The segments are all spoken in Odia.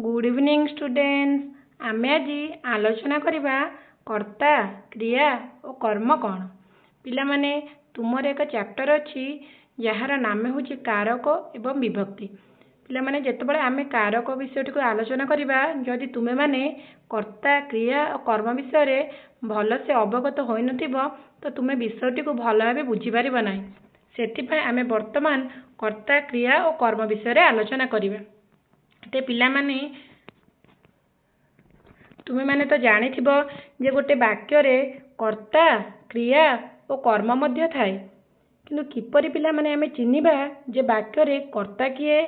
Good evening students. ଆମେ ଆଜି ଆଲୋଚନା କରିବା କର୍ତ୍ତା, କ୍ରିୟା ଓ କର୍ମ କ'ଣ। ପିଲାମାନେ, ତୁମର ଏକ ଚାପ୍ଟର ଅଛି ଯାହାର ନାମ ହେଉଛି କାରକ ଏବଂ ବିଭକ୍ତି। ପିଲାମାନେ, ଯେତେବେଳେ ଆମେ କାରକ ବିଷୟଟିକୁ ଆଲୋଚନା କରିବା, ଯଦି ତୁମେମାନେ କର୍ତ୍ତା, କ୍ରିୟା ଓ କର୍ମ ବିଷୟରେ ଭଲସେ ଅବଗତ ହୋଇନଥିବ, ତ ତୁମେ ବିଷୟଟିକୁ ଭଲ ଭାବେ ବୁଝିପାରିବ ନାହିଁ। ସେଥିପାଇଁ ଆମେ ବର୍ତ୍ତମାନ କର୍ତ୍ତା, କ୍ରିୟା ଓ କର୍ମ ବିଷୟରେ ଆଲୋଚନା କରିବା। ତ ପିଲାମାନେ, ତୁମେମାନେ ତ ଜାଣିଥିବ ଯେ ଗୋଟେ ବାକ୍ୟରେ କର୍ତ୍ତା, କ୍ରିୟା ଓ କର୍ମ ମଧ୍ୟ ଥାଏ। କିନ୍ତୁ କିପରି ପିଲାମାନେ ଆମେ ଚିହ୍ନିବା ଯେ ବାକ୍ୟରେ କର୍ତ୍ତା କିଏ,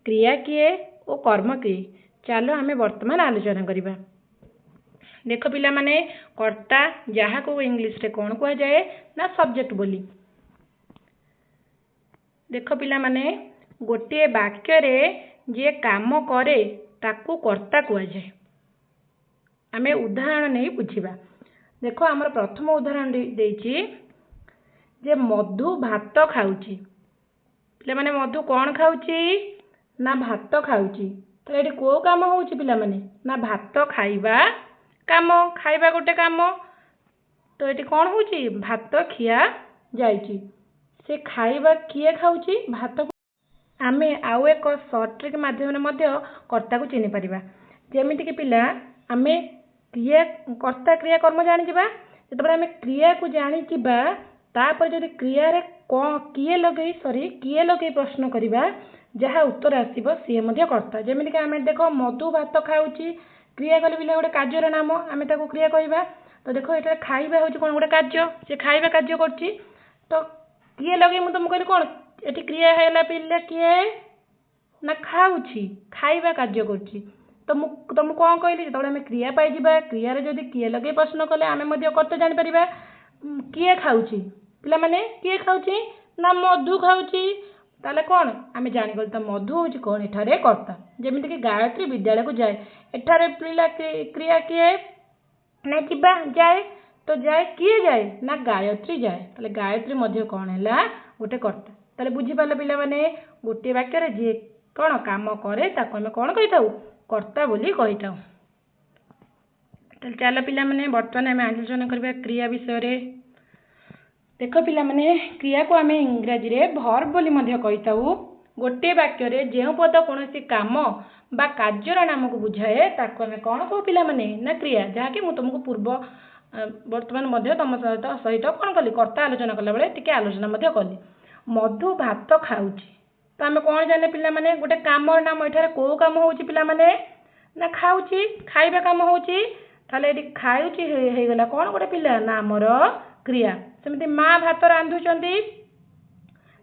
କ୍ରିୟା କିଏ ଓ କର୍ମ କିଏ? ଚାଲ ଆମେ ବର୍ତ୍ତମାନ ଆଲୋଚନା କରିବା। ଦେଖ ପିଲାମାନେ, କର୍ତ୍ତା, ଯାହାକୁ ଇଂଲିଶରେ କ'ଣ କୁହାଯାଏ ନା ସବଜେକ୍ଟ ବୋଲି। ଦେଖ ପିଲାମାନେ, ଗୋଟିଏ ବାକ୍ୟରେ ଯିଏ କାମ କରେ ତାକୁ କର୍ତ୍ତା କୁହାଯାଏ। ଆମେ ଉଦାହରଣ ନେଇ ବୁଝିବା। ଦେଖ, ଆମର ପ୍ରଥମ ଉଦାହରଣ ଦେଇଛି ଯେ ମଧୁ ଭାତ ଖାଉଛି। ପିଲାମାନେ, ମଧୁ କ'ଣ ଖାଉଛି ନା ଭାତ ଖାଉଛି। ତାହେଲେ ଏଠି କେଉଁ କାମ ହେଉଛି ପିଲାମାନେ? ନା ଭାତ ଖାଇବା କାମ। ଖାଇବା ଗୋଟେ କାମ। ତ ଏଠି କ'ଣ ହେଉଛି? ଭାତ ଖିଆ ଯାଇଛି। ସେ ଖାଇବା କିଏ ଖାଉଛି? ଭାତ। ଆମେ ଆଉ ଏକ ସର୍ଟ ଟ୍ରିକ୍ ମାଧ୍ୟମରେ ମଧ୍ୟ କର୍ତ୍ତାକୁ ଚିହ୍ନି ପାରିବା। ଯେମିତିକି ପିଲା, ଆମେ କ୍ରିୟା, କର୍ତ୍ତା, କ୍ରିୟା, କର୍ମ ଜାଣିଯିବା। ଯେତେବେଳେ ଆମେ କ୍ରିୟାକୁ ଜାଣିଯିବା, ତାପରେ ଯଦି କ୍ରିୟାରେ କ'ଣ କିଏ ଲଗେଇ, ସରି, କିଏ ଲଗେଇ ପ୍ରଶ୍ନ କରିବା, ଯାହା ଉତ୍ତର ଆସିବ ସିଏ ମଧ୍ୟ କର୍ତ୍ତା। ଯେମିତିକି ଆମେ ଦେଖ, ମଧୁ ଭାତ ଖାଉଛି। କ୍ରିୟା କଲେ ପିଲା, ଗୋଟେ କାର୍ଯ୍ୟର ନାମ, ଆମେ ତାକୁ କ୍ରିୟା କହିବା। ତ ଦେଖ, ଏଠାରେ ଖାଇବା ହେଉଛି କ'ଣ? ଗୋଟେ କାର୍ଯ୍ୟ। ସେ ଖାଇବା କାର୍ଯ୍ୟ କରୁଛି। ତ କିଏ ଲଗେଇ ମୁଁ ତୁମକୁ କହିଲି କ'ଣ ଏଠି କ୍ରିୟା ହେଲା ପିଲା? କିଏ ନା ଖାଉଛି, ଖାଇବା କାର୍ଯ୍ୟ କରୁଛି। ତ ମୁଁ ତୁମକୁ କ'ଣ କହିଲି? ଯେତେବେଳେ ଆମେ କ୍ରିୟା ପାଇଯିବା, କ୍ରିୟାରେ ଯଦି କିଏ ଲଗେଇ ପ୍ରଶ୍ନ କଲେ ଆମେ ମଧ୍ୟ କର୍ତ୍ତା ଜାଣିପାରିବା। କିଏ ଖାଉଛି ପିଲାମାନେ? କିଏ ଖାଉଛି ନା ମଧୁ ଖାଉଛି। ତାହେଲେ କ'ଣ ଆମେ ଜାଣିଗଲେ ତ ମଧୁ ହେଉଛି କ'ଣ ଏଠାରେ କର୍ତ୍ତା। ଯେମିତିକି ଗାୟତ୍ରୀ ବିଦ୍ୟାଳୟକୁ ଯାଏ। ଏଠାରେ ପିଲା କ୍ରିୟା କିଏ ନା ଯିବା, ଯାଏ। ତ ଯାଏ, କିଏ ଯାଏ ନା ଗାୟତ୍ରୀ ଯାଏ। ତାହେଲେ ଗାୟତ୍ରୀ ମଧ୍ୟ କ'ଣ ହେଲା? ଗୋଟେ କର୍ତ୍ତା। ତାହେଲେ ବୁଝିପାରିଲ ପିଲାମାନେ, ଗୋଟିଏ ବାକ୍ୟରେ ଯିଏ କ'ଣ କାମ କରେ ତାକୁ ଆମେ କ'ଣ କହିଥାଉ? କର୍ତ୍ତା ବୋଲି କହିଥାଉ। ତାହେଲେ ଚାଲ ପିଲାମାନେ, ବର୍ତ୍ତମାନ ଆମେ ଆଲୋଚନା କରିବା କ୍ରିୟା ବିଷୟରେ। ଦେଖ ପିଲାମାନେ, କ୍ରିୟାକୁ ଆମେ ଇଂରାଜୀରେ ଭର୍ବ ବୋଲି ମଧ୍ୟ କହିଥାଉ। ଗୋଟିଏ ବାକ୍ୟରେ ଯେଉଁ ପଦ କୌଣସି କାମ ବା କାର୍ଯ୍ୟର ନାମକୁ ବୁଝାଏ, ତାକୁ ଆମେ କ'ଣ କହୁ ପିଲାମାନେ? ନା କ୍ରିୟା। ଯାହାକି ମୁଁ ତୁମକୁ ପୂର୍ବ ବର୍ତ୍ତମାନ ମଧ୍ୟ ତୁମ ସହିତ କ'ଣ କଲି? କର୍ତ୍ତା ଆଲୋଚନା କଲାବେଳେ ଟିକେ ଆଲୋଚନା ମଧ୍ୟ କଲି। ମଧୁ ଭାତ ଖାଉଛି। ତ ଆମେ କ'ଣ ଜାଣିଲେ ପିଲାମାନେ? ଗୋଟେ କାମର ନାମ। ଏଠାରେ କେଉଁ କାମ ହେଉଛି ପିଲାମାନେ? ନା ଖାଉଛି, ଖାଇବା କାମ ହେଉଛି। ତାହେଲେ ଏଠି ଖାଉଛି ହେଇଗଲା କ'ଣ ଗୋଟେ ପିଲା? ନା ଆମର କ୍ରିୟା। ସେମିତି ମା ଭାତ ରାନ୍ଧୁଛନ୍ତି।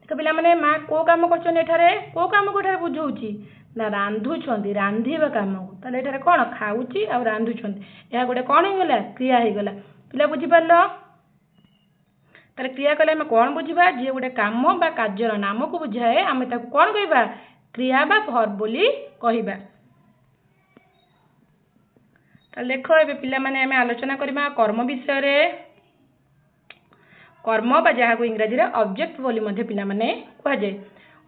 ଦେଖ ପିଲାମାନେ, ମା କେଉଁ କାମ କରୁଛନ୍ତି ଏଠାରେ? କେଉଁ କାମକୁ ଏଠାରେ ବୁଝଉଛି? ନା ରାନ୍ଧୁଛନ୍ତି, ରାନ୍ଧିବା କାମକୁ। ତାହେଲେ ଏଠାରେ କ'ଣ ଖାଉଛି ଆଉ ରାନ୍ଧୁଛନ୍ତି, ଏହା ଗୋଟେ କ'ଣ ହେଇଗଲା? କ୍ରିୟା ହେଇଗଲା। ପିଲା, ବୁଝିପାରିଲ? ତାହେଲେ କ୍ରିୟା କଲେ ଆମେ କ'ଣ ବୁଝିବା? ଯିଏ ଗୋଟେ କାମ ବା କାର୍ଯ୍ୟର ନାମକୁ ବୁଝାଏ, ଆମେ ତାକୁ କ'ଣ କହିବା? କ୍ରିୟା ବା ଭର୍ବ ବୋଲି କହିବା। ତାହେଲେ ଦେଖ, ଏବେ ପିଲାମାନେ ଆମେ ଆଲୋଚନା କରିବା କର୍ମ ବିଷୟରେ। କର୍ମ ବା ଯାହାକୁ ଇଂରାଜୀରେ ଅବଜେକ୍ଟ ବୋଲି ମଧ୍ୟ ପିଲାମାନେ କୁହାଯାଏ।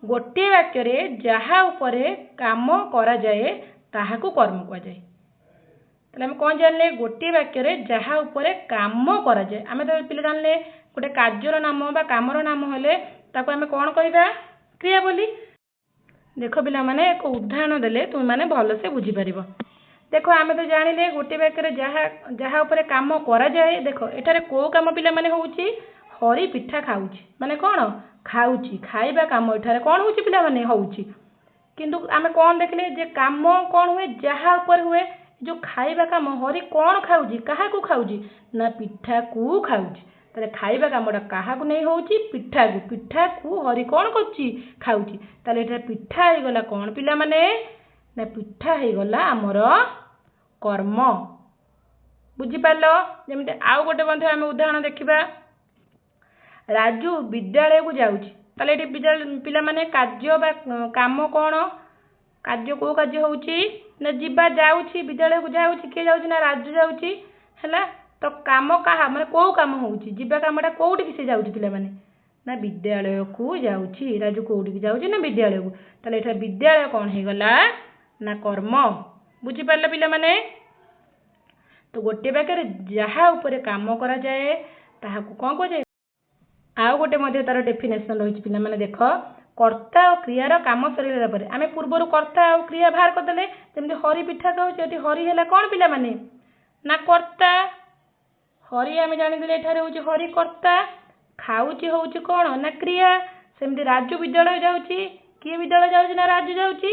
ଗୋଟିଏ ବାକ୍ୟରେ ଯାହା ଉପରେ କାମ କରାଯାଏ ତାହାକୁ କର୍ମ କୁହାଯାଏ। ତାହେଲେ ଆମେ କ'ଣ ଜାଣିଲେ? ଗୋଟିଏ ବାକ୍ୟରେ ଯାହା ଉପରେ କାମ କରାଯାଏ। ଆମେ ତ ପିଲା ଜାଣିଲେ, ଗୋଟେ କାର୍ଯ୍ୟର ନାମ ବା କାମର ନାମ ହେଲେ ତାକୁ ଆମେ କ'ଣ କହିବା? କ୍ରିୟା ବୋଲି। ଦେଖ ପିଲାମାନେ, ଏକ ଉଦାହରଣ ଦେଲେ ତୁମେମାନେ ଭଲସେ ବୁଝିପାରିବ। ଦେଖ, ଆମେ ତ ଜାଣିଲେ ଗୋଟିଏ ବାକ୍ୟରେ ଯାହା ଉପରେ କାମ କରାଯାଏ। ଦେଖ, ଏଠାରେ କେଉଁ କାମ ପିଲାମାନେ ହେଉଛି? ହରି ପିଠା ଖାଉଛି। ମାନେ କ'ଣ ଖାଉଛି? ଖାଇବା କାମ ଏଠାରେ କ'ଣ ହେଉଛି ପିଲାମାନେ? ହେଉଛି। କିନ୍ତୁ ଆମେ କ'ଣ ଦେଖିଲେ ଯେ କାମ କ'ଣ ହୁଏ? ଯାହା ଉପରେ ହୁଏ। ଯେଉଁ ଖାଇବା କାମ, ହରି କ'ଣ ଖାଉଛି? କାହାକୁ ଖାଉଛି ନା ପିଠାକୁ ଖାଉଛି। ତାହେଲେ ଖାଇବା କାମଟା କାହାକୁ ନେଇ ହେଉଛି? ପିଠାକୁ। ପିଠାକୁ ହରି କ'ଣ କରୁଛି? ଖାଉଛି। ତାହେଲେ ଏଠାରେ ପିଠା ହେଇଗଲା କ'ଣ ପିଲାମାନେ? ନା ପିଠା ହେଇଗଲା ଆମର କର୍ମ। ବୁଝିପାରିଲ? ଯେମିତି ଆଉ ଗୋଟେ ମଧ୍ୟ ଆମେ ଉଦାହରଣ ଦେଖିବା। ରାଜୁ ବିଦ୍ୟାଳୟକୁ ଯାଉଛି। ତାହେଲେ ଏଠି ବିଦ୍ୟାଳୟ ପିଲାମାନେ କାର୍ଯ୍ୟ ବା କାମ କ'ଣ? କାର୍ଯ୍ୟ, କେଉଁ କାର୍ଯ୍ୟ ହେଉଛି? ନା ଯିବା। ଯାଉଛି, ବିଦ୍ୟାଳୟକୁ ଯାଉଛି। କିଏ ଯାଉଛି? ନା ରାଜୁ ଯାଉଛି। ହେଲା ତ, କାମ କାହା ମାନେ କେଉଁ କାମ ହେଉଛି? ଯିବା କାମଟା। କେଉଁଠିକି ସେ ଯାଉଛି ପିଲାମାନେ? ନା ବିଦ୍ୟାଳୟକୁ ଯାଉଛି। ରାଜୁ କେଉଁଠିକି ଯାଉଛି? ନା ବିଦ୍ୟାଳୟକୁ। ତାହେଲେ ଏଠାରେ ବିଦ୍ୟାଳୟ କ'ଣ ହେଇଗଲା? ନା କର୍ମ। ବୁଝିପାରିଲ ପିଲାମାନେ? ତ ଗୋଟିଏ ବାକ୍ୟରେ ଯାହା ଉପରେ କାମ କରାଯାଏ, ତାହାକୁ କ'ଣ କୁହାଯାଏ? ଆଉ ଗୋଟେ ମଧ୍ୟ ତାର ଡେଫିନେସନ ରହିଛି ପିଲାମାନେ। ଦେଖ, କର୍ତ୍ତା ଓ କ୍ରିୟାର କାମ ସରିଗଲା ପରେ, ଆମେ ପୂର୍ବରୁ କର୍ତ୍ତା ଆଉ କ୍ରିୟା ବାହାର କରିଦେଲେ। ଯେମିତି ହରି ପିଠା ଖାଉଛି, ଏଠି ହରି ହେଲା କ'ଣ ପିଲାମାନେ? ନା କର୍ତ୍ତା। ହରି ଆମେ ଜାଣିଦେଲେ, ଏଠାରେ ହେଉଛି ହରି କର୍ତ୍ତା, ଖାଉଛି ହେଉଛି କ'ଣ ନା କ୍ରିୟା। ସେମିତି ରାଜୁ ବିଦ୍ୟାଳୟ ଯାଉଛି। କିଏ ବିଦ୍ୟାଳୟ ଯାଉଛି? ନା ରାଜୁ ଯାଉଛି।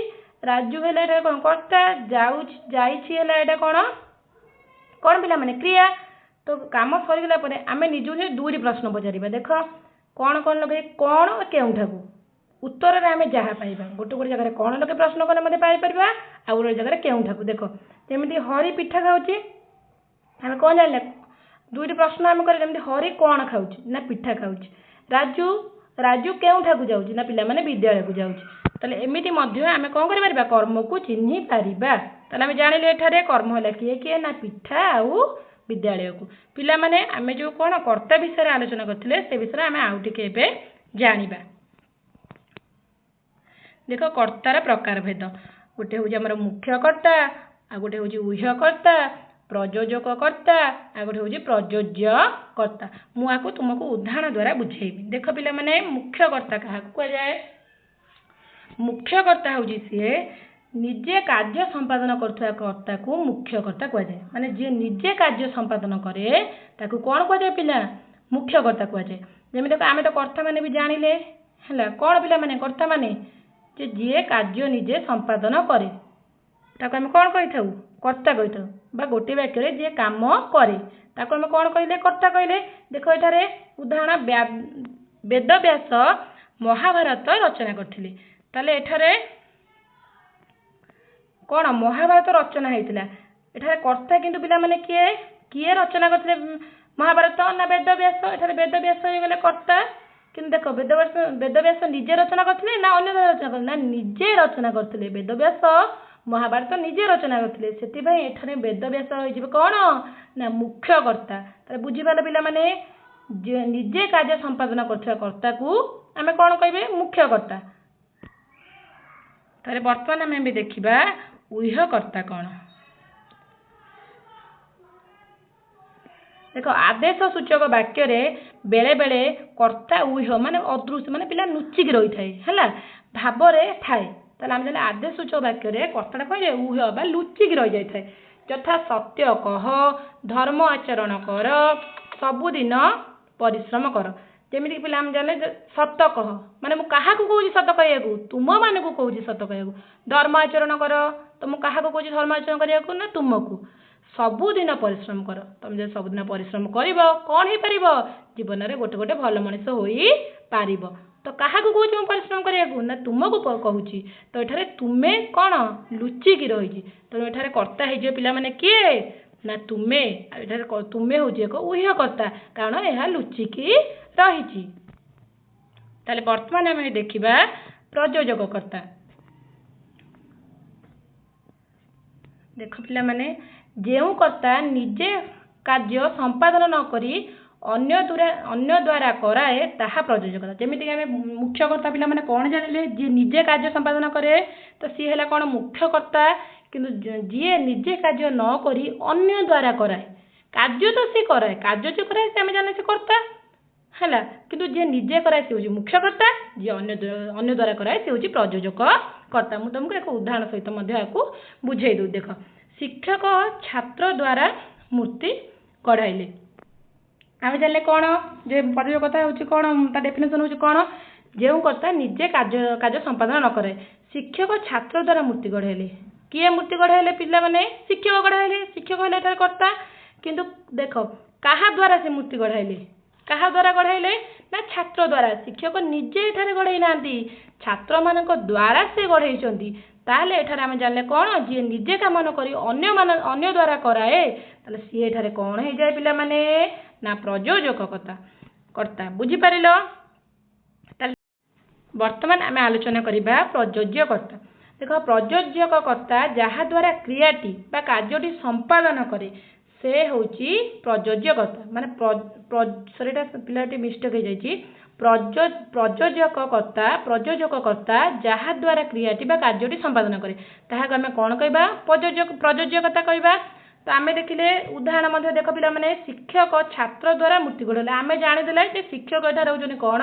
ରାଜୁ ହେଲା ଏଇଟା କ'ଣ? କର୍ତ୍ତା। ଯାଉଛି, ଯାଇଛି ହେଲା ଏଇଟା କ'ଣ? କ'ଣ ପିଲାମାନେ? କ୍ରିୟା। ତ କାମ ସରିଗଲା ପରେ ଆମେ ନିଜକୁ ନିଜେ ଦୁଇଟି ପ୍ରଶ୍ନ ପଚାରିବା। ଦେଖ, କ'ଣ କ'ଣ ଲଗେଇ, କ'ଣ, କେଉଁଠାକୁ। ଉତ୍ତରରେ ଆମେ ଯାହା ପାଇବା, ଗୋଟେ ଗୋଟେ ଜାଗାରେ କ'ଣ ଲଗେଇ ପ୍ରଶ୍ନ କଲେ ମଧ୍ୟ ପାଇପାରିବା, ଆଉ ଗୋଟେ ଜାଗାରେ କେଉଁଠାକୁ। ଦେଖ, ଯେମିତି ହରି ପିଠା ଖାଉଛି, ଆମେ କ'ଣ ଜାଣିଲେ? ଦୁଇଟି ପ୍ରଶ୍ନ ଆମେ କରିବା। ଯେମିତି ହରି କ'ଣ ଖାଉଛି? ନା ପିଠା ଖାଉଛି। ରାଜୁ କେଉଁଠାକୁ ଯାଉଛି? ନା ପିଲାମାନେ, ବିଦ୍ୟାଳୟକୁ ଯାଉଛି। ତାହେଲେ ଏମିତି ମଧ୍ୟ ଆମେ କ'ଣ କରିପାରିବା? କର୍ମକୁ ଚିହ୍ନି ପାରିବା। ତାହେଲେ ଆମେ ଜାଣିଲେ ଏଠାରେ କର୍ମ ହେଲା କିଏ କିଏ? ନା ପିଠା ଆଉ ବିଦ୍ୟାଳୟକୁ। ପିଲାମାନେ, ଆମେ ଯେଉଁ କ'ଣ କର୍ତ୍ତା ବିଷୟରେ ଆଲୋଚନା କରିଥିଲେ, ସେ ବିଷୟରେ ଆମେ ଆଉ ଟିକେ ଏବେ ଜାଣିବା। ଦେଖ, କର୍ତ୍ତାର ପ୍ରକାର ଭେଦ। ଗୋଟେ ହେଉଛି ଆମର ମୁଖ୍ୟ କର୍ତ୍ତା, ଆଉ ଗୋଟେ ହେଉଛି ଉହ୍ୟ କର୍ତ୍ତା, ପ୍ରଯୋଜକ କର୍ତ୍ତା, ଆଉ ଗୋଟେ ହେଉଛି ପ୍ରଯୋଜ୍ୟ କର୍ତ୍ତା। ମୁଁ ଆକୁ ତୁମକୁ ଉଦାହରଣ ଦ୍ୱାରା ବୁଝେଇବି। ଦେଖ ପିଲାମାନେ, ମୁଖ୍ୟ କର୍ତ୍ତା କାହାକୁ କୁହାଯାଏ? ମୁଖ୍ୟ କର୍ତ୍ତା ହେଉଛି ସିଏ ନିଜେ କାର୍ଯ୍ୟ ସମ୍ପାଦନ କରୁଥିବା କର୍ତ୍ତାକୁ ମୁଖ୍ୟ କର୍ତ୍ତା କୁହାଯାଏ। ମାନେ ଯିଏ ନିଜେ କାର୍ଯ୍ୟ ସମ୍ପାଦନ କରେ, ତାକୁ କ'ଣ କୁହାଯାଏ ପିଲା? ମୁଖ୍ୟ କର୍ତ୍ତା କୁହାଯାଏ। ଯେମିତି ଆମେ ତ କର୍ତ୍ତା ମାନେ ବି ଜାଣିଲେ, ହେଲା କ'ଣ ପିଲାମାନେ? କର୍ତ୍ତା ମାନେ ଯେ ଯିଏ କାର୍ଯ୍ୟ ନିଜେ ସମ୍ପାଦନ କରେ, ତାକୁ ଆମେ କ'ଣ କହିଥାଉ? କର୍ତ୍ତା କହିଥାଉ। ବା ଗୋଟିଏ ବାକ୍ୟରେ ଯିଏ କାମ କରେ, ତାକୁ ଆମେ କ'ଣ କହିଲେ? କର୍ତ୍ତା କହିଲେ। ଦେଖ, ଏଠାରେ ଉଦାହରଣ, ବେଦବ୍ୟାସ ମହାଭାରତ ରଚନା କରିଥିଲେ। ତାହେଲେ ଏଠାରେ କ'ଣ ମହାଭାରତ ରଚନା ହେଇଥିଲା? ଏଠାରେ କର୍ତ୍ତା କିନ୍ତୁ ପିଲାମାନେ କିଏ? କିଏ ରଚନା କରିଥିଲେ ମହାଭାରତ? ନା ବେଦବ୍ୟାସ। ଏଠାରେ ବେଦବ୍ୟାସ ହେଇଗଲେ କର୍ତ୍ତା। କିନ୍ତୁ ଦେଖ, ବେଦବ୍ୟାସ ନିଜେ ରଚନା କରିଥିଲେ ନା ଅନ୍ୟ ଦ୍ୱାରା ରଚନା କରିଥିଲେ? ନା ନିଜେ ରଚନା କରିଥିଲେ। ବେଦବ୍ୟାସ ମହାଭାରତ ନିଜେ ରଚନା କରିଥିଲେ। ସେଥିପାଇଁ ଏଠାରେ ବେଦବ୍ୟାସ ହେଇଯିବେ କ'ଣ ନା ମୁଖ୍ୟ କର୍ତ୍ତା। ତାହେଲେ ବୁଝିପାରିଲ ପିଲାମାନେ, ନିଜେ କାର୍ଯ୍ୟ ସମ୍ପାଦନ କରୁଥିବା କର୍ତ୍ତାକୁ ଆମେ କ'ଣ କହିବେ? ମୁଖ୍ୟ କର୍ତ୍ତା। ତାହେଲେ ବର୍ତ୍ତମାନ ଆମେ ଏବେ ଦେଖିବା ଉହ୍ୟ କର୍ତ୍ତା କ'ଣ। ଦେଖ, ଆଦେଶ ସୂଚକ ବାକ୍ୟରେ ବେଳେବେଳେ କର୍ତ୍ତା ଉହ୍ୟ, ମାନେ ଅଦୃଶ୍ୟ, ମାନେ ପିଲା ଲୁଚିକି ରହିଥାଏ, ହେଲା ଭାବରେ ଥାଏ। ତାହେଲେ ଆମେ ଜାଣିଲେ ଆଦେଶ ସୂଚକ ବାକ୍ୟରେ କର୍ତ୍ତାଟା କ'ଣ ହେଇଯାଏ? ଉହ୍ୟ ବା ଲୁଚିକି ରହିଯାଇଥାଏ। ଯଥା ସତ୍ୟ କହ, ଧର୍ମ ଆଚରଣ କର, ସବୁଦିନ ପରିଶ୍ରମ କର। ଯେମିତିକି ପିଲା ଆମେ ଜାଣିଲେ, ସତ କହ ମାନେ ମୁଁ କାହାକୁ କହୁଛି ସତ କହିବାକୁ? ତୁମମାନଙ୍କୁ କହୁଛି ସତ କହିବାକୁ। ଧର୍ମ ଆଚରଣ କର, ତ ମୁଁ କାହାକୁ କହୁଛି ଧର୍ମ ଆଚରଣ କରିବାକୁ? ନା ତୁମକୁ। ସବୁଦିନ ପରିଶ୍ରମ କର, ତମେ ଯଦି ସବୁଦିନ ପରିଶ୍ରମ କରିବ, କ'ଣ ହେଇପାରିବ? ଜୀବନରେ ଗୋଟେ ଗୋଟେ ଭଲ ମଣିଷ ହୋଇପାରିବ। ତ କାହାକୁ କହୁଛି ମୁଁ ପରିଶ୍ରମ କରିବାକୁ? ନା ତୁମକୁ କହୁଛି। ତ ଏଠାରେ ତୁମେ କ'ଣ ଲୁଚିକି ରହିଛି। ତେଣୁ ଏଠାରେ କର୍ତ୍ତା ହେଇଯିବ ପିଲାମାନେ କିଏ? ନା ତୁମେ। ଆଉ ଏଠାରେ ତୁମେ ହେଉଛି ଏକ ଉହ୍ୟ କର୍ତ୍ତା, କାରଣ ଏହା ଲୁଚିକି ରହିଛି। ତାହେଲେ ବର୍ତ୍ତମାନ ଆମେ ଦେଖିବା ପ୍ରଯୋଜକ କର୍ତ୍ତା। ଦେଖ ପିଲାମାନେ, ଯେଉଁ କର୍ତ୍ତା ନିଜେ କାର୍ଯ୍ୟ ସମ୍ପାଦନ ନ କରି ଅନ୍ୟ ଦ୍ୱାରା କରାଏ, ତାହା ପ୍ରଯୋଜକ। ଯେମିତିକି ଆମେ ମୁଖ୍ୟ କର୍ତ୍ତା ପିଲାମାନେ କ'ଣ ଜାଣିଲେ? ଯିଏ ନିଜେ କାର୍ଯ୍ୟ ସମ୍ପାଦନ କରେ, ତ ସିଏ ହେଲା କ'ଣ? ମୁଖ୍ୟ କର୍ତ୍ତା। କିନ୍ତୁ ଯିଏ ନିଜେ କାର୍ଯ୍ୟ ନ କରି ଅନ୍ୟ ଦ୍ୱାରା କରାଏ, କାର୍ଯ୍ୟ ତ ସିଏ କରାଏ, କାର୍ଯ୍ୟ ଯିଏ କରାଏ ସେ ଆମେ ଜାଣେ ସେ କର୍ତ୍ତା ହେଲା। କିନ୍ତୁ ଯିଏ ନିଜେ କରାଏ ସେ ହେଉଛି ମୁଖ୍ୟ କର୍ତ୍ତା, ଯିଏ ଅନ୍ୟ ଦ୍ୱାରା କରାଏ ସେ ହେଉଛି ପ୍ରଯୋଜକ କର୍ତ୍ତା। ମୁଁ ତୁମକୁ ଏକ ଉଦାହରଣ ସହିତ ମଧ୍ୟ ଏହାକୁ ବୁଝେଇ ଦେଉଛି। ଦେଖ, ଶିକ୍ଷକ ଛାତ୍ର ଦ୍ୱାରା ମୂର୍ତ୍ତି ଗଢ଼ାଇଲେ। ଆମେ ଜାଣିଲେ କ'ଣ ଯେ ପ୍ରଯୋଜକ କର୍ତ୍ତା ହେଉଛି କ'ଣ? ତା ଡେଫିନେସନ୍ ହେଉଛି କ'ଣ? ଯେଉଁ କର୍ତ୍ତା ନିଜେ କାର୍ଯ୍ୟ ସମ୍ପାଦନ ନ କରେ। ଶିକ୍ଷକ ଛାତ୍ର ଦ୍ୱାରା ମୂର୍ତ୍ତି ଗଢ଼ାଇଲେ। କିଏ ମୂର୍ତ୍ତି ଗଢ଼ାଇଲେ ପିଲାମାନେ? ଶିକ୍ଷକ ଗଢ଼ାଇଲେ। ଶିକ୍ଷକ ହେଲେ ଏଠାରେ କର୍ତ୍ତା। କିନ୍ତୁ ଦେଖ, କାହା ଦ୍ୱାରା ସେ ମୂର୍ତ୍ତି ଗଢ଼ାଇଲେ? କାହା ଦ୍ୱାରା ଗଢ଼ାଇଲେ? ନା ଛାତ୍ର ଦ୍ୱାରା। ଶିକ୍ଷକ ନିଜେ ଏଠାରେ ଗଢ଼େଇ ନାହାନ୍ତି, ଛାତ୍ରମାନଙ୍କ ଦ୍ୱାରା ସେ ଗଢ଼େଇଛନ୍ତି। ତାହେଲେ ଏଠାରେ ଆମେ ଜାଣିଲେ କ'ଣ? ଯିଏ ନିଜେ କାମ ନ କରି ଅନ୍ୟ ଦ୍ୱାରା କରାଏ, ତାହେଲେ ସିଏ ଏଠାରେ କ'ଣ ହେଇଯାଏ ପିଲାମାନେ? ନା ପ୍ରଯୋଜକ କର୍ତ୍ତା। ବୁଝିପାରିଲ? ତାହେଲେ ବର୍ତ୍ତମାନ ଆମେ ଆଲୋଚନା କରିବା ପ୍ରଯୋଜ୍ୟ କର୍ତ୍ତା। ଦେଖ, ପ୍ରଯୋଜକ କର୍ତ୍ତା ଯାହାଦ୍ୱାରା କ୍ରିୟାଟି ବା କାର୍ଯ୍ୟଟି ସମ୍ପାଦନ କରେ, ସେ ହେଉଛି ପ୍ରଯୋଜ୍ୟ କର୍ତ୍ତା। ମାନେ ସରି, ଏଇଟା ପିଲାଟି ମିଷ୍ଟେକ୍ ହେଇଯାଇଛି। ପ୍ରଯୋଜକ କର୍ତ୍ତା, ପ୍ରଯୋଜକ କର୍ତ୍ତା ଯାହା ଦ୍ୱାରା କ୍ରିୟାଟି ବା କାର୍ଯ୍ୟଟି ସମ୍ପାଦନ କରେ, ତାହାକୁ ଆମେ କ'ଣ କହିବା? ପ୍ରଯୋଜ୍ୟକର୍ତ୍ତା କହିବା। ତ ଆମେ ଦେଖିଲେ ଉଦାହରଣ ମଧ୍ୟ। ଦେଖ ପିଲାମାନେ, ଶିକ୍ଷକ ଛାତ୍ର ଦ୍ୱାରା ମୂର୍ତ୍ତି ଗଢ଼ିଲେ। ଆମେ ଜାଣିଦେଲେ ଯେ ଶିକ୍ଷକ ଏଠାରେ ହେଉଛନ୍ତି କ'ଣ?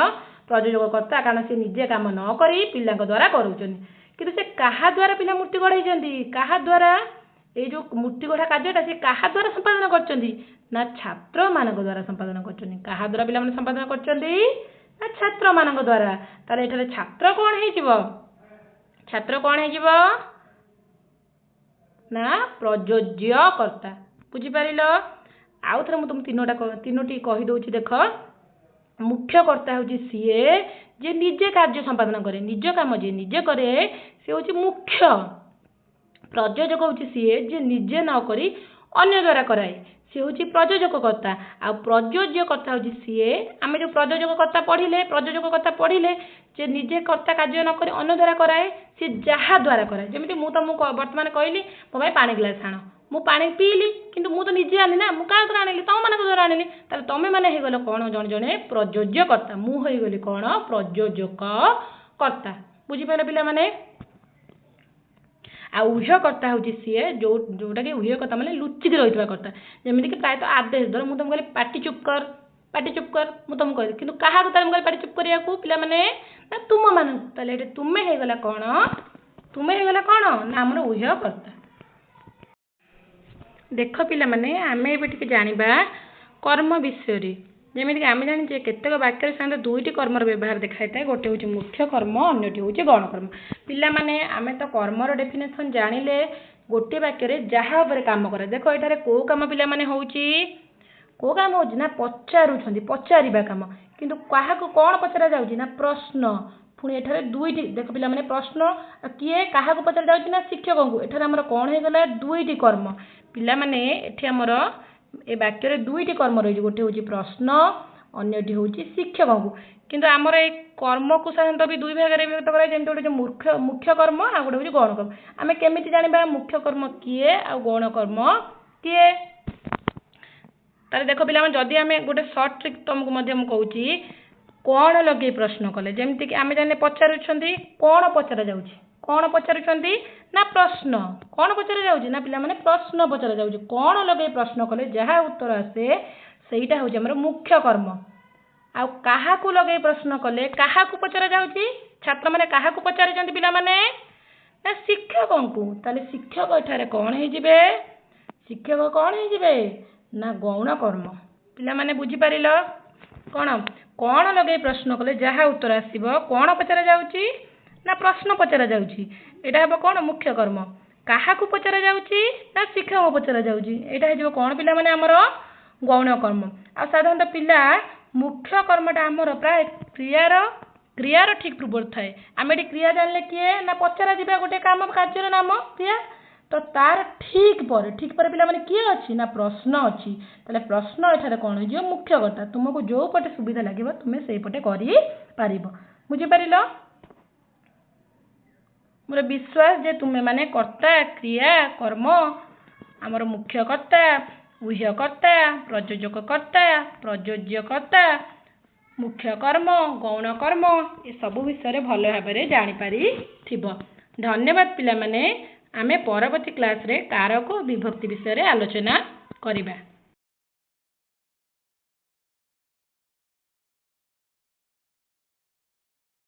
ପ୍ରଯୋଜକ କର୍ତ୍ତା, କାରଣ ସେ ନିଜେ କାମ ନ କରି ପିଲାଙ୍କ ଦ୍ୱାରା କରାଉଛନ୍ତି। କିନ୍ତୁ ସେ କାହା ଦ୍ୱାରା ପିଲା ମୂର୍ତ୍ତି ଗଢ଼େଇଛନ୍ତି? କାହା ଦ୍ୱାରା ଏଇ ଯେଉଁ ମୂର୍ତ୍ତି ଗଢ଼ା କାର୍ଯ୍ୟଟା ସେ କାହା ଦ୍ୱାରା ସମ୍ପାଦନ କରିଛନ୍ତି? ନା, ଛାତ୍ରମାନଙ୍କ ଦ୍ୱାରା ସମ୍ପାଦନ କରିଛନ୍ତି। କାହା ଦ୍ୱାରା ପିଲାମାନେ ସମ୍ପାଦନ କରିଛନ୍ତି? ନା, ଛାତ୍ରମାନଙ୍କ ଦ୍ୱାରା। ତାହେଲେ ଏଠାରେ ଛାତ୍ର କ'ଣ ହେଇଯିବ? ଛାତ୍ର କ'ଣ ହେଇଯିବ? ନା, ପ୍ରଯୋଜ୍ୟ କର୍ତ୍ତା। ବୁଝିପାରିଲ? ଆଉ ଥରେ ମୁଁ ତୁମକୁ ତିନୋଟି କହିଦେଉଛି। ଦେଖ, ମୁଖ୍ୟ କର୍ତ୍ତା ହେଉଛି ସିଏ ଯିଏ ନିଜେ କାର୍ଯ୍ୟ ସମ୍ପାଦନ କରେ। ନିଜ କାମ ଯିଏ ନିଜେ କରେ, ସେ ହେଉଛି ମୁଖ୍ୟ। ପ୍ରଯୋଜକ ହେଉଛି ସିଏ ଯିଏ ନିଜେ ନ କରି ଅନ୍ୟ ଦ୍ୱାରା କରାଏ, ସିଏ ହେଉଛି ପ୍ରଯୋଜକ କର୍ତ୍ତା। ଆଉ ପ୍ରଯୋଜ୍ୟ କର୍ତ୍ତା ହେଉଛି ସିଏ, ଆମେ ଯେଉଁ ପ୍ରଯୋଜକ କର୍ତ୍ତା ପଢ଼ିଲେ, ପ୍ରଯୋଜକ କର୍ତ୍ତା ପଢ଼ିଲେ ଯେ ନିଜେ କର୍ତ୍ତା କାର୍ଯ୍ୟ ନ କରି ଅନ୍ୟ ଦ୍ୱାରା କରାଏ, ସିଏ ଯାହା ଦ୍ୱାରା କରାଏ। ଯେମିତି ମୁଁ ତୁମକୁ ବର୍ତ୍ତମାନ କହିଲି, ମୋ ପାଇଁ ପାଣି ଗ୍ଲାସ୍ ଆଣ। ମୁଁ ପାଣି ପିଇଲି, କିନ୍ତୁ ମୁଁ ତ ନିଜେ ଆଣିନି ନା। ମୁଁ କାହା ଦ୍ୱାରା ଆଣିଲି? ତୁମମାନଙ୍କ ଦ୍ୱାରା ଆଣିଲି। ତାହେଲେ ତୁମେମାନେ ହେଇଗଲ କ'ଣ? ଜଣେ ଜଣେ ପ୍ରଯୋଜ୍ୟ କର୍ତ୍ତା। ମୁଁ ହେଇଗଲି କ'ଣ? ପ୍ରଯୋଜକ କର୍ତ୍ତା। ବୁଝିପାରିଲ ପିଲାମାନେ? ଆଉ ଉହ୍ୟ କର୍ତ୍ତା ହେଉଛି ସିଏ ଯେଉଁଟାକି ଉହ୍ୟ କର୍ତ୍ତା ମାନେ ଲୁଚିକି ରହିଥିବା କର୍ତ୍ତା। ଯେମିତିକି ପ୍ରାୟତଃ ଆଦେଶ। ଧର ମୁଁ ତୁମକୁ କହିଲି, ପାଟି ଚୁପ୍ କର, ପାଟି ଚୁପ୍ କର, ମୁଁ ତୁମକୁ କହିଲି। କିନ୍ତୁ କାହାକୁ ତାହେଲେ ମୁଁ କହିଲି ପାଟି ଚୁପ୍ କରିବାକୁ ପିଲାମାନେ? ନା, ତୁମମାନଙ୍କୁ। ତାହେଲେ ଏଠି ତୁମେ ହେଇଗଲା କ'ଣ? ତୁମେ ହେଇଗଲା କ'ଣ? ନା, ଆମର ଉହ୍ୟ କର୍ତ୍ତା। ଦେଖ ପିଲାମାନେ, ଆମେ ଏବେ ଟିକେ ଜାଣିବା କର୍ମ ବିଷୟରେ। ଯେମିତିକି ଆମେ ଜାଣିଛେ, କେତେକ ବାକ୍ୟରେ ସାଧାରଣତଃ ଦୁଇଟି କର୍ମର ବ୍ୟବହାର ଦେଖାଯାଇଥାଏ। ଗୋଟେ ହେଉଛି ମୁଖ୍ୟ କର୍ମ, ଅନ୍ୟଟି ହେଉଛି ଗୌଣ କର୍ମ। ପିଲାମାନେ, ଆମେ ତ କର୍ମର ଡେଫିନେସନ୍ ଜାଣିଲେ, ଗୋଟିଏ ବାକ୍ୟରେ ଯାହା ଉପରେ କାମ କରେ। ଦେଖ, ଏଠାରେ କେଉଁ କାମ ପିଲାମାନେ ହେଉଛି? କେଉଁ କାମ ହେଉଛି? ନା, ପଚାରୁଛନ୍ତି, ପଚାରିବା କାମ। କିନ୍ତୁ କାହାକୁ କ'ଣ ପଚରା ଯାଉଛି? ନା, ପ୍ରଶ୍ନ। ପୁଣି ଏଠାରେ ଦୁଇଟି, ଦେଖ ପିଲାମାନେ, ପ୍ରଶ୍ନ କିଏ କାହାକୁ ପଚରା ଯାଉଛି? ନା, ଶିକ୍ଷକଙ୍କୁ। ଏଠାରେ ଆମର କ'ଣ ହେଇଗଲା? ଦୁଇଟି କର୍ମ। ପିଲାମାନେ, ଏଠି ଆମର ଏ ବାକ୍ୟରେ ଦୁଇଟି କର୍ମ ରହିଛି। ଗୋଟେ ହେଉଛି ପ୍ରଶ୍ନ, ଅନ୍ୟଟି ହେଉଛି ଶିକ୍ଷକଙ୍କୁ। କିନ୍ତୁ ଆମର ଏଇ କର୍ମକୁ ସାଧାରଣତଃ ବି ଦୁଇ ଭାଗରେ ବିଭକ୍ତ କରାଯାଏ। ଯେମିତି ଗୋଟେ ମୁଖ୍ୟ କର୍ମ, ଆଉ ଗୋଟେ ହେଉଛି ଗୌଣ କର୍ମ। ଆମେ କେମିତି ଜାଣିବା ମୁଖ୍ୟ କର୍ମ କିଏ ଆଉ ଗୌଣ କର୍ମ କିଏ? ତାହେଲେ ଦେଖ ପିଲାମାନେ, ଯଦି ଆମେ ଗୋଟେ ସର୍ଟ ଟ୍ରିକ୍ ତୁମକୁ ମଧ୍ୟ ମୁଁ କହୁଛି, କ'ଣ ଲଗେଇ ପ୍ରଶ୍ନ କଲେ, ଯେମିତିକି ଆମେ ଜାଣିଲେ ପଚାରୁଛନ୍ତି, କ'ଣ ପଚରା ଯାଉଛି? କ'ଣ ପଚାରୁଛନ୍ତି? ନା, ପ୍ରଶ୍ନ। କ'ଣ ପଚରା ଯାଉଛି? ନା ପିଲାମାନେ, ପ୍ରଶ୍ନ ପଚରା ଯାଉଛି। କ'ଣ ଲଗେଇ ପ୍ରଶ୍ନ କଲେ ଯାହା ଉତ୍ତର ଆସେ, ସେଇଟା ହେଉଛି ଆମର ମୁଖ୍ୟ କର୍ମ। ଆଉ କାହାକୁ ଲଗେଇ ପ୍ରଶ୍ନ କଲେ, କାହାକୁ ପଚରା ଯାଉଛି? ଛାତ୍ରମାନେ କାହାକୁ ପଚାରିଛନ୍ତି ପିଲାମାନେ? ନା, ଶିକ୍ଷକଙ୍କୁ। ତାହେଲେ ଶିକ୍ଷକ ଏଠାରେ କ'ଣ ହେଇଯିବେ? ଶିକ୍ଷକ କ'ଣ ହେଇଯିବେ? ନା, ଗୌଣ କର୍ମ। ପିଲାମାନେ, ବୁଝିପାରିଲ? କ'ଣ ଲଗେଇ ପ୍ରଶ୍ନ କଲେ ଯାହା ଉତ୍ତର ଆସିବ, କ'ଣ ପଚରା ଯାଉଛି? ନା, ପ୍ରଶ୍ନ ପଚରା ଯାଉଛି, ଏଇଟା ହେବ କ'ଣ? ମୁଖ୍ୟ କର୍ମ। କାହାକୁ ପଚରା ଯାଉଛି? ନା, ଶିକ୍ଷକଙ୍କୁ ପଚରା ଯାଉଛି। ଏଇଟା ହେଇଯିବ କ'ଣ ପିଲାମାନେ? ଆମର ଗୌଣ କର୍ମ। ଆଉ ସାଧାରଣତଃ ପିଲା, ମୁଖ୍ୟ କର୍ମଟା ଆମର ପ୍ରାୟ କ୍ରିୟାର ଠିକ୍ ପୂର୍ବରୁ ଥାଏ। ଆମେ ଏଠି କ୍ରିୟା ଜାଣିଲେ କିଏ? ନା, ପଚରା ଯିବା ଗୋଟେ କାମ, କାର୍ଯ୍ୟର ନାମ କ୍ରିୟା। ତ ତାର ଠିକ୍ ପରେ ପିଲାମାନେ କିଏ ଅଛି? ନା, ପ୍ରଶ୍ନ ଅଛି। ତାହେଲେ ପ୍ରଶ୍ନ ଏଠାରେ କ'ଣ ହେଇଯିବ? ମୁଖ୍ୟ କର୍ତ୍ତା। ତୁମକୁ ଯୋଉ ପଟେ ସୁବିଧା ଲାଗିବ, ତୁମେ ସେଇପଟେ କରିପାରିବ। ବୁଝିପାରିଲ? ମୋର ବିଶ୍ୱାସ ଯେ ତୁମେମାନେ କର୍ତ୍ତା, କ୍ରିୟା, କର୍ମ, ଆମର ମୁଖ୍ୟ କର୍ତ୍ତା, ଉହ୍ୟ କର୍ତ୍ତା, ପ୍ରଯୋଜକ କର୍ତ୍ତା, ପ୍ରଯୋଜ୍ୟ କର୍ତ୍ତା, ମୁଖ୍ୟ କର୍ମ, ଗୌଣ କର୍ମ, ଏସବୁ ବିଷୟରେ ଭଲ ଭାବରେ ଜାଣିପାରିଥିବ। ଧନ୍ୟବାଦ ପିଲାମାନେ। ଆମେ ପରବର୍ତ୍ତୀ କ୍ଲାସ୍ରେ କାରକ ବିଭକ୍ତି ବିଷୟରେ ଆଲୋଚନା କରିବା।